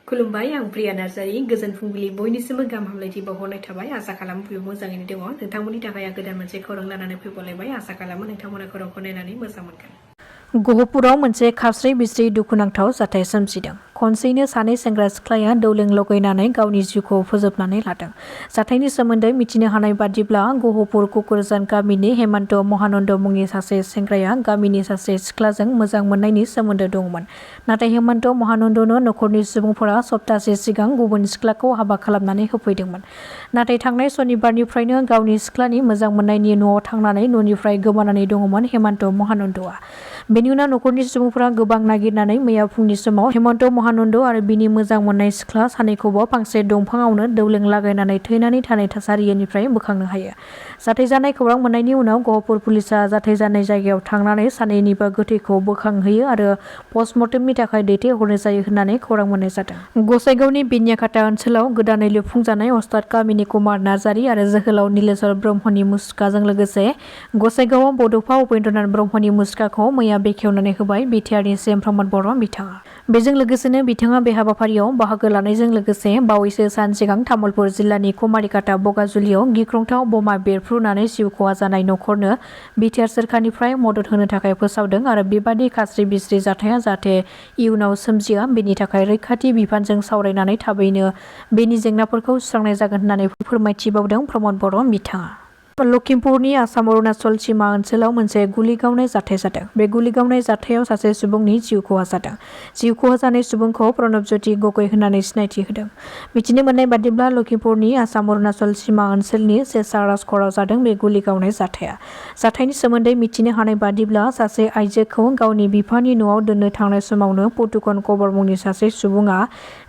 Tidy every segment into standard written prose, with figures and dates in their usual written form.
खुलुमबाय आं प्रिया नार्जारी गोजोन फुंबिलि बयनिसिमबो गाहाम हामलायथि बावहरनाय थाबाय आसा खालामो बयबो मोजाङैनो दङ नोंथांमोननि थाखाय आं गोदान मोनसे खौरां लानानै फैबावलायबाय आसा खालामो नोंथांमोना खौरांखौ नायनानै मोजां मोनगोन। गहपुराव मोनसे खास्रि बिस्रि दुखुनांथाव जाथाय सोमजिदों। खनसेयैनो सानै सेंग्रा सिख्लाया दौलें लगायनानै गावनि जिउखौ फोजोबनानै लादों। जाथायनि सोमोन्दै मिथिनो हानाय बादिब्ला गहपुर कुकुरजान गामिनि हेमन्त महानन्द मुंनि सासे सेंग्राया गामिनि सासे सिख्लाजों मोजां मोननायनि सोमोन्दो दंमोन। नाथाय हेमन्त महानन्दनो नखरनि सुबुंफोरा सप्तासे सिगां गुबुन सिख्लाखौ हाबा खालामनानै होफैदोंमोन। नाथाय थांनाय सनिबारनिफ्रायनो गावनि सिख्लानि मोजां मोननायनि न'आव थांनानै न'निफ्राय गोमानानै दङमोन हेमन्त महानन्दआ। बेनि उनाव नखरनि सुबुंफोरा गोबां नागिरनानै मैया फुंनि समाव हेमन्त महानन्द आरो बिनि मोजां मोननाय सिख्ला सानैखौबो फांसे दंफाङावनो दौलें लागायनानै थैनानै थानाय थासारिनिफ्राय बोखांनो हायो। जाथाय जानाय खौरां मोननायनि उनाव गहपुर पुलिसआ जाथाय जानाय जायगायाव थांनानै सानैनिबो गोथैखौ बोखांहैयो आरो पस्टमर्टेमनि थाखाय दैथायहरनाय जायो होननानै खौरां मोननाय जादों। गसाइगावनि बेनियाखाता ओनसोलाव गोदानै लुफुंजानाय अस्ताद कामिनी कुमार नार्जारी आरो जोहोलाव नीलेश्वर ब्रह्मनि मुसुखाजों लोगोसे गसाइगावआव बड'फा उपेन्द्रनाथ ब्रह्मनि मुसुखाखौ मैया बेखेवनानै होबाय BTRनि CM प्रमद बर' बिथाङा। बेजों लोगोसेनो बिथाङा बे हाबाफारियाव बाहागो लानायजों लोगोसे बावैसो सान सिगां तामुलपुर जिल्लानि कुमारिकाटा बगाजुलियाव गिख्रंथाव बमा बेरफ्रुनानै जिउ खहा जानाय नखरनो BTR सोरखारनिफ्राय मदद होनो थाखाय फोसावदों आरो बेबादि खास्रि बिस्रि जाथाया जाहाथे इयुनाव सोमजिया बेनि थाखाय रैखाथि बिफानजों सावरायनानै थाबैनो बेनि जेंनाफोरखौ सुस्रांनाय जागोन होननानै फोरमायथिबावदों प्रमद बर' बिथाङा। लखिमपुरनि आसाम अरुणाचल सीमा ओनसोलाव मोनसे गुलि गावनाय जाथाय जादों। बे गुलि गावनाय जाथायाव सासे सुबुंनि जिउ खहा जादों। जिउ खहा जानाय सुबुंखौ प्रणबज्योति गगৈ होननानै सिनायथि होदों। मिथिनो मोननाय बादिब्ला लखिमपुरनि आसाम अरुणाचल सीमा ओनसोलनि सेसा राजखराव जादों बे गुलि गावनाय जाथाया। जाथायनि सोमोन्दै मिथिनो हानाय बादिब्ला सासे आइजोखौ गावनि बिफानि न'आव दोननो थांनाय समावनो पुतुकन कबर मुंनि सासे सुबुङा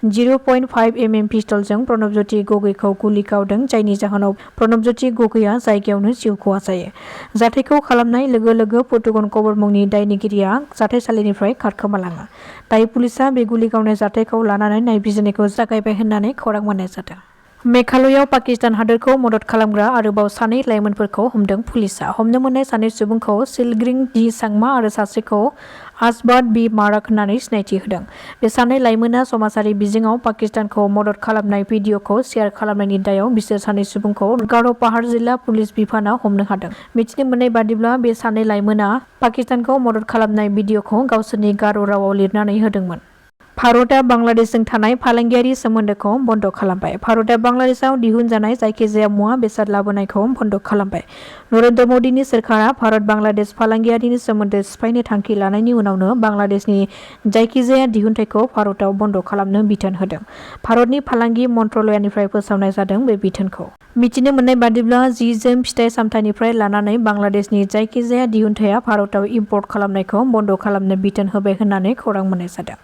0.5 mm पिस्तलजों प्रणबज्योति गगैखौ गुलि गावदों जायनि जाहोनाव प्रणबज्योति गगैआ जायगायावनो जिउ खहा जायो। जाथायखौ खालामनाय लोगो लोगो पुतुकन कबर मुंनि दायनिगिरिया जाथायसालिनिफ्राय खारखोमालाङो। दायो पुलिसआ बे गुलि गावनाय जाथायखौ लानानै नायबिजिरनायखौ जागायबाय होननानै खौरां मोननाय जादों। मेघालयआव पाकिस्तान हादोरखौ मदद खालामग्रा आरोबाव सानै लाइमोनफोरखौ हमदों पुलिसआ। हमनो मोननाय सानै सुबुंखौ सिलग्रिं डि सांमा आरो सासेखौ आसबाद बि माराक होननानै सिनायथि होदों। बे सानै लाइमोना समाजारि बिजोङाव पाकिस्तानखौ मदद खालामनाय भिडिअखौ शेयार खालामनायनि दायाव बिसोर सानै सुबुंखौ गार' पाहार जिल्ला पुलिस बिफाना हमनो हादों। मिथिनो मोननाय बादिब्ला बे सानै लाइमोना पाकिस्तानखौ मदद खालामनाय भिडिअखौ गावसोरनि गार' रावाव लिरनानै होदोंमोन। भारतआ बांलादेशजों थानाय फालांगियारि सोमोन्दोखौ बन्द खालामबाय। भारतआ बांलादेशआव दिहुनजानाय जायखिजाया मुवा बेसाद लाबोनायखौ बन्द खालामबाय। नरेन्द्र मदिनि सोरखारा भारत बांलादेश फालांगियारिनि सोमोन्दो सिफायनो थांखि लानायनि उनावनो बांलादेशनि जायखिजाया दिहुनथायखौ भारतआव बन्द खालामनो बिथोन होदों। भारतनि फालांगि मन्त्रालयनिफ्राय फोसावनाय जादों बे बिथोनखौ। मिथिनो मोननाय बादिब्ला जि-जोम फिथाइ सामथाइनिफ्राय लानानै बांलादेशनि जायखिजाया दिहुनथाया भारतआव इम्पर्ट खालामनायखौ बन्द खालामनो बिथोन होबाय होननानै खौरां मोननाय जादों।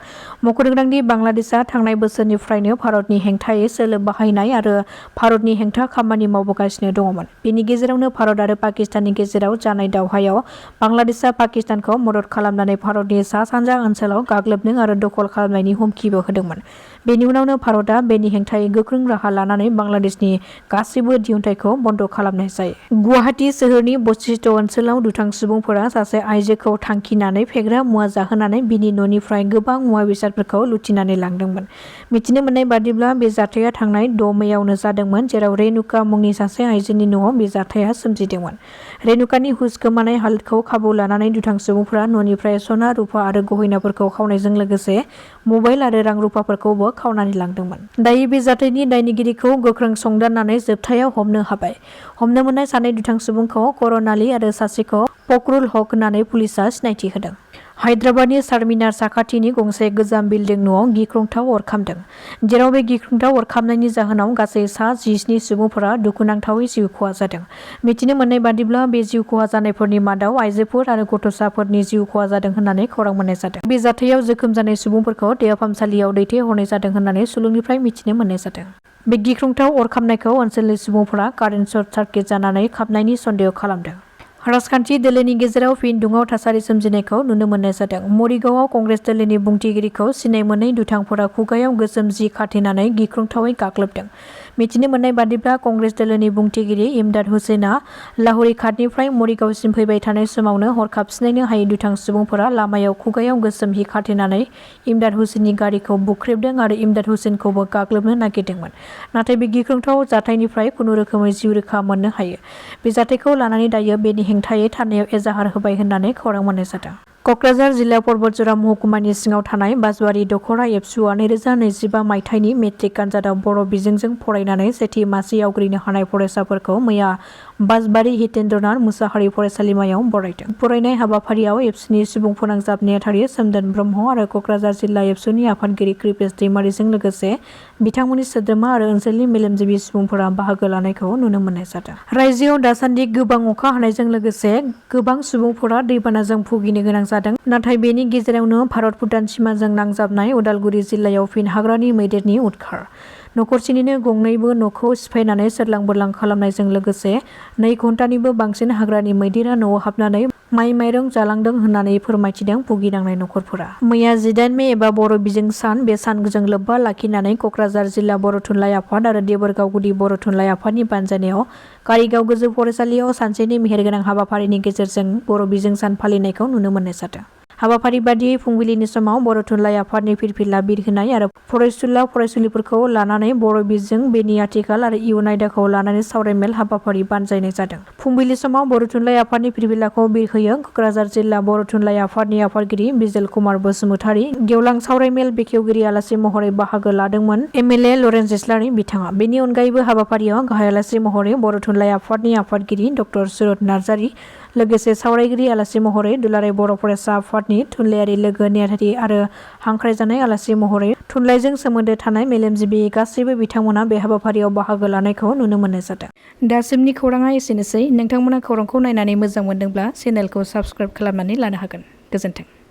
मख'दोंदि बांलादेशआ थांनाय बोसोरनिफ्रायनो भारतनि हेंथायै सोलो बाहायनाय आरो भारतनि हेंथा खामानि मावबोगासिनो दङमोन। बेनि गेजेरावनो भारत आरो पाकिस्ताननि गेजेराव जानाय दावहायाव बांलादेशआ पाकिस्तानखौ मदद खालामनानै भारतनि सा-सानजा ओनसोलाव गाग्लोबनो आरो दखल खालामनायनि हुमखिबो होदोंमोन। बेनि उनावनो भारतआ बेनि हेंथायै गोख्रों राहा लानानै बांलादेशनि गासैबो दिहुनथायखौ बन्द खालामनाय जायो। गुवाहाटी सोहोरनि बशिष्ट ओनसोलाव दुथां सुबुंफोरा सासे आइजोखौ थांखिनानै फेग्रा मुवा जाहोनानै बिनि न'निफ्राय गोबां मुवा बेसादफोरखौ लुथिनानै लांदोंमोन। मिथिनो मोननाय बादिब्ला बे जाथाया थांनाय 6 मेयावनो जादोंमोन जेराव रेनुका मुंनि सासे आइजोनि न'आव बे जाथाया सोमजिदोंमोन। रेनुकानि हुस गोमानाय हालोदखौ खाबु लानानै दुथां सुबुंफोरा न'निफ्राय सना रुफा आरो गहेनाफोरखौ खावनायजों लोगोसे मबाइल आरो रां रुफाफोरखौबो खावनानै लांदोंमोन। दायो बे जाथायनि दायनिगिरिखौ गोख्रों संदाननानै जोबथायाव हमनो हाबाय। हमनो मोननाय सानै दुथां सुबुंखौ करन आली आरो सासेखौ फखरुल हक होननानै पुलिसआ सिनायथि होदों। हायद्राबादनि चारमिनार साखाथिनि गंसे गोजाम बिल्डिं न'आव गिख्रंथाव अर खामदों। जेराव बे गिख्रंथाव अर खामनायनि जाहोनाव गासै सा 17 सुबुंफोरा दुखुनांथावै जिउ खहा जादों। मिथिनो मोननाय बादिब्ला बे जिउ खहा जानायफोरनि मादाव आइजोफोर आरो गथ'साफोरनि जिउ खहा जादों होननानै खौरां मोननाय जादों। बे जाथायाव जोखोम जानाय सुबुंफोरखौ देहा फाहामसालियाव दैथायहरनाय जादों होननानै सुलुंनिफ्राय मिथिनो मोननाय जादों। बे गिख्रंथाव अर खामनायखौ ओनसोलनि सुबुंफोरा कारेन्ट सर्ट सार्किट जानानै खामनायनि सन्देह खालामदों। राजखान्थि दोलोनि गेजेराव फिन दुङाव थासारि सोमजिनायखौ नुनो मोननाय जादों। मरिगावआव कंग्रेस दोलोनि बुंथिगिरिखौ सिनाय मोनै दुथांफोरा खुगायाव गोसोम जि खाथेनानै गिख्रंथावै गाग्लोबदों। मिथिनो मोननाय बादिब्ला कंग्रेस दोलोनि बुंथिगिरि इमदाद हुसैना लाहौरी घाटनिफ्राय मरिगावसिम फैबाय थानाय समावनो हरखाब सिनायनो हायै दुथां सुबुंफोरा लामायाव खुगायाव गोसोम हि खाथेनानै इमदाद हुसैननि गारिखौ बुख्रेबदों आरो इमदाद हुसैनखौबो गाग्लोबनो नागिरदोंमोन। नाथाय बे गिख्रंथाव जाथायनिफ्राय खुनु रोखोमै जिउ रैखा मोननो हायो। बे जाथायखौ लानानै दायो बेनि हेंथायै थानायाव एजाहार होबाय होननानै खौरां मोननाय जादों। कक्राझार जिल्ला पर्बतजरा महकुमानि सिङाव थानाय बासबारि दखरा एबसुआ 2025 मायथाइनि मेट्रिक आनजादाव बर' बिजोंजों फरायनानै सेथि मासि आवग्रिनो हानाय फरायसाफोरखौ मैया बासबारि हितेन्द्रनाथ मुसाहारि फरायसालिमायाव बरायदों। फरायनाय हाबाफारियाव एबसुनि सुबुं फोनांजाब नेहाथारि सोमदोन ब्रह्म आरो कक्राझार जिल्ला एबसुनि आफादगिरि कृपेश दैमारिजों लोगोसे बिथांमोननि सोद्रोमा आरो ओनसोलनि मेलेमजिबि सुबुंफोरा बाहागो लानायखौ नुनो मोननाय जादों। रायजोआव दासान्दि गोबां अखा हानायजों लोगोसे गोबां सुबुंफोरा दैबानाजों भुगिनो गोनां जादों। नाथाय बेनि गेजेरावनो भारत भुटान सिमाजों नांजाबनाय उदालगुरि जिल्लायाव फिन हाग्रानि मैदेरनि उदखार। नखरसेनिनो गंनैबो न'खौ सिफायनानै सोरलां बोरलां खालामनायजों लोगोसे 2 घन्टानिबो बांसिन हाग्रानि मैदेरा न'आव हाबनानै माइ माइरं जालांदों होननानै फोरमायथिदों भुगिनांनाय नखरफोरा। मैया 18 मे एबा बर' बिजों सान, बे सानजों लोब्बा लाखिनानै कक्राझार जिल्ला बर' थुनलाइ आफाद आरो देबोरगाव गुदि बर' थुनलाइ आफादनि बानजायनायाव कारिगाव गोजौ फरायसालियाव सानसेनि मेहेरगोनां हाबाफारिनि गेजेरजों बर' बिजों सान फालिनायखौ नुनो मोननाय जादों। हाबाफारि बादियै फुंबिलिनि समाव बर' थुनलाइ आफादनि फिरफिला बिरहोनाय आरो फरायसुला फरायसुलिफोरखौ लानानै बर' बिजों बेनि आथिखाल आरो इयुन आयदाखौ लानानै सावरायमेल हाबाफारि बानजायनाय जादों। फुंबिलि समाव बर' थुनलाइ आफादनि फिरफिलाखौ बिरहोयो कक्राझार जिल्ला बर' थुनलाइ आफादनि आफादगिरि बिजल कुमार बसुमतारी। गेवलां सावरायमेल बेखेवगिरि आलासि महरै बाहागो लादोंमोन MLA लरेन्स इस्लारि बिथाङा। बेनि अनगायैबो हाबाफारियाव गाहाय आलासि महरै बर' थुनलाइ आफादनि आफादगिरि डक्टर सुरत नार्जारी, लोगोसे सावरायगिरि आलासि महरै दुलाराय बर' फरायसा आफादनि थुनलाइयारि लोगो नेहाथारि आरो हांख्रायजानाय आलासि महरै थुनलाइजों सोमोन्दो थानाय मेलेमजिबि गासैबो बिथांमोना बे हाबाफारियाव बाहागो लानायखौ नुनो मोननाय जादों। दासिमनि खौराङा एसेनोसै। नोंथांमोना खौरांखौ नायनानै मोजां मोनदोंब्ला चेनेलखौ साबस्क्राइब खालामनानै लानो हागोन। गोजोन्थों।